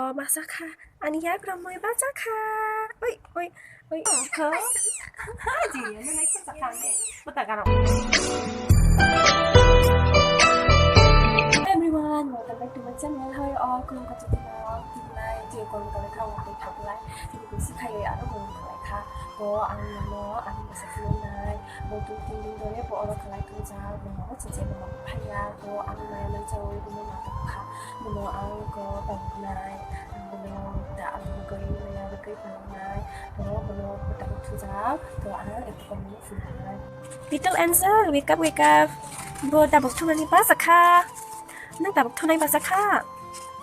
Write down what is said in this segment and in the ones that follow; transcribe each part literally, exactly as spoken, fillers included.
Masa kha, ani yagromwi bacha kha. Oi, oi, oi, kha. Jini, ano naikhe sakha ane. Buta garo. Everyone, welcome back to my channel. How are you all? Khulumkha chwtwino, tibulai, tei kolom kolom kha, watwi thablai. Tini kusi khaiwi ano kolom kolom kha. To ang nono, ang bwsa phunuknai. Bo tun tin din dhore bo oro khlai tongjak, bo nogo chiche bo nogo phaiya, to ang maya nangchawi bono ma tongkha, bono ang kok tabuknai, ang bono da ang bagwi maya bagwi phaloknai, to bono tabuk thujak, to ang ekdom phunuknai. Little Angel, wake up, wake up. Bo tabuk thunani basa kha. Nang tabuk thunai basa kha.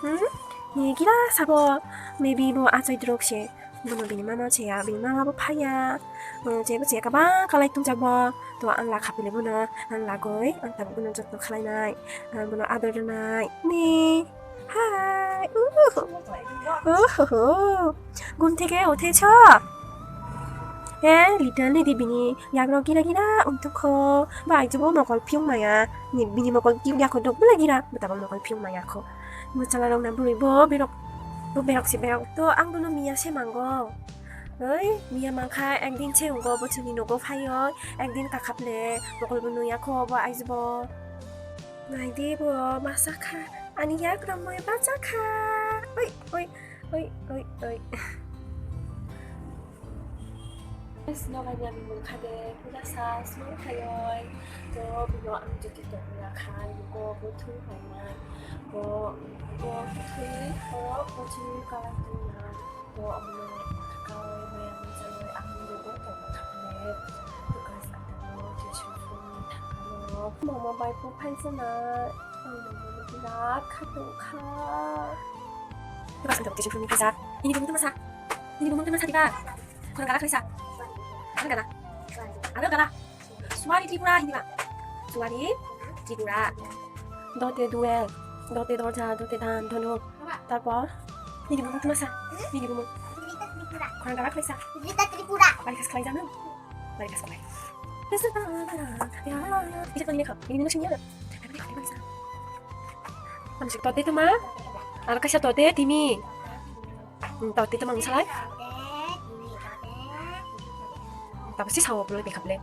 Hmm? Ni gira sabo, maybe bo achai drok se. Bono bini mama chaya, bini mama bo phaiya. Bo chaya, bo chaya, kabang kalai tongjak bo. To ang lakha pili bono, ang lagoi, ang tabuk bono jotno khlainai, ang bono ador rwnai. Ni, hai, uhuhu, uhuhu. Gum theke uthe cho? Eh, Little ni di bini yagrok gira gira wng tongkho. Bo aijabo mokol phiyung maya. Ni, bini mokol phiyung yakho dok bwla gira. Bo tabang mokol phiyung maya kho. Mwchwlarokna bwrwi bo berok, bo berok se berok. To ang bono miya se mango. Oi, miya mankha ekdin se wnggo bo chwngni nogo phaioi. Ekdin kakhaple mokol bo nuyakho bo aijabo. Naidi bo masa kha. Ani yagromwi bacha kha. Oi, oi, oi, oi, oi. Snogaini ani mungkha de puila sa smang khaioi. To bino ang jotoi tongmani kha, nugo bo thung phaimani. Bo, bo thwi, borok bo chini kalar tongmani. Bo omono kaui maya mungchaui ang nugo tongma thangmani. Because ang tamo tuition phone thangmani. Mama bai bo phaijaknai. Ang mama no birat kha tongkha. Diba sini tuition phone ni phaijak. Ini bumung tama sa. Ini bumung tama sa diba. Khorang gala khlai sa. Ano gala. Ano gala. Suari Tripura hindi ba. Suari Tripura. Dote duel. Dote dorja, dote dan, dhonu. Tarpor. Ini bumung tama sa. Ini bumung. Khorang gala khlai sa. Rita Tripura. Bari khas khlai jano. Bari khas khlai. Bisa kau ini kau. Ini bumung sini ya. Tote tama. Aro kaisa tote timi. Hmm, tote tama wngsalai. Tabo si sao pulai bekhaple.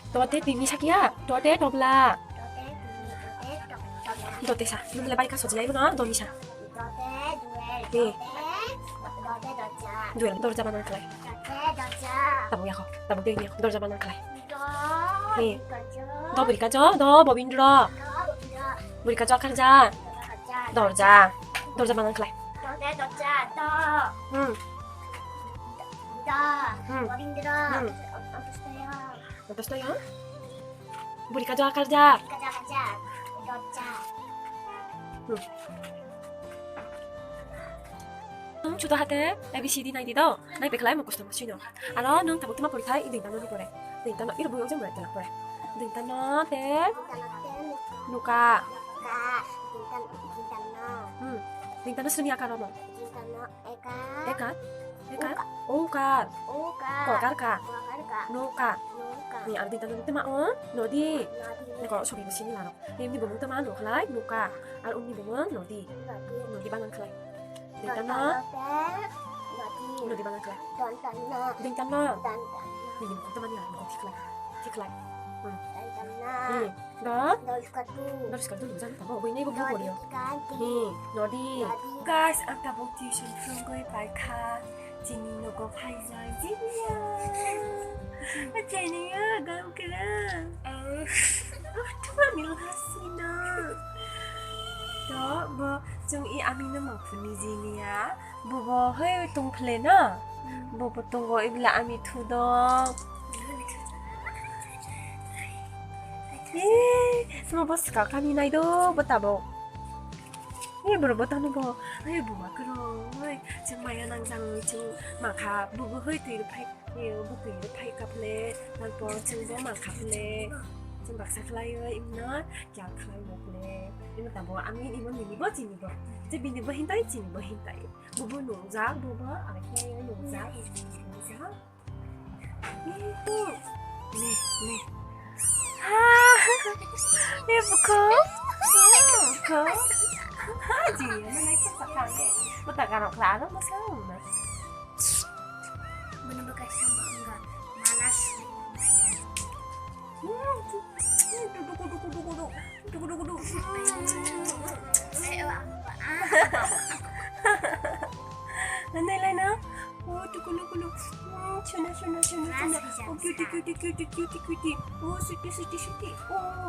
Tote timi sakia. Tote tobla. Tote sa. Nungle bai kaso jilai bono. Doni sa. Ni. Duel dorja banan khlai. Tabo yako. Tabo dei yako. Dorja banan khlai. Ni. Do buri kajo, do bobindro. Buri kajo akarja. Dorja. Dorja banan khlai. Hmm. Hmm. Dorja. Buri kajo akarja. Hmm. Nwng chuto hate A B C D nai di do. Nai pekhlai mo kosto mo sino. Aro nwng tabuk tuma pori thai, ding tano ni pore. Ding tano ir buyo jeng bai tela pore. Ding tano te. Nuka. Hmm. Ding tano sini akar mo. Eka. Eka. Ukar. Ukar ka. Kokar ka. Noka. Ni aro ding tano tuma o. Nodi. Nodi. Ni ko sobi sini laro. Ni bumung tuma nokhlai. Noka. Aro umni bumung nodi. Nodi. Nodi banan khlai. Ding tano. Nodi. Nodi banan khlai. Ding tano. Ding tano. Ni bumung tuma ni laro. Thik khlai. Thik khlai. Hmm. Ding tano. Hmm. Do? Doris katu. Doris katu nung jani tamo, bini bo bubori yo. Doris katu. Ni, nodi. Nodi. Guys, ang tabuk tuition phunugwi paikha. Chini nogo phaijak, jini ya. Chini ya, gam kira. Oh. Oh, tuma mil hasina. To, bo, chung i ami no mangphuni jini ya. Bobo hoi tongphle no? Hmm. Bobo tongo ibla ami thudok. Eh, bobo swkang kami nai do bo tabok. Eh, borok bo tano bo. Eh, buma kwrwng, oi, chwng maya nangjak, chwng mangkha, bobo hoi twi rw phai, eh, bo twi rw phai kaphle, nangpor chwng bo mangkha phle, chwng baksa khlai oi, imno kyal khlai mo phle. Imo tabo, ami imo nini bo chini bo. Je bini bo hintai, chini bo hintai. Bubu nungjak, bubu, ang khe nungjak, nungjak. Ne, ne. Ha! Ne, buko. Buko. Haji, ano nai khe sakha ne. Buta gana kla ano masa na. Bono bo kaisa manga mana sui. Duku duku duku du. Duku duku du. Ayo, apa? Nanti lain ah. Oh, duku duku du. Chuna chuna chuna chuna. Oh, cutie cutie cutie cutie cutie. Oh, sweetie sweetie sweetie. Oh.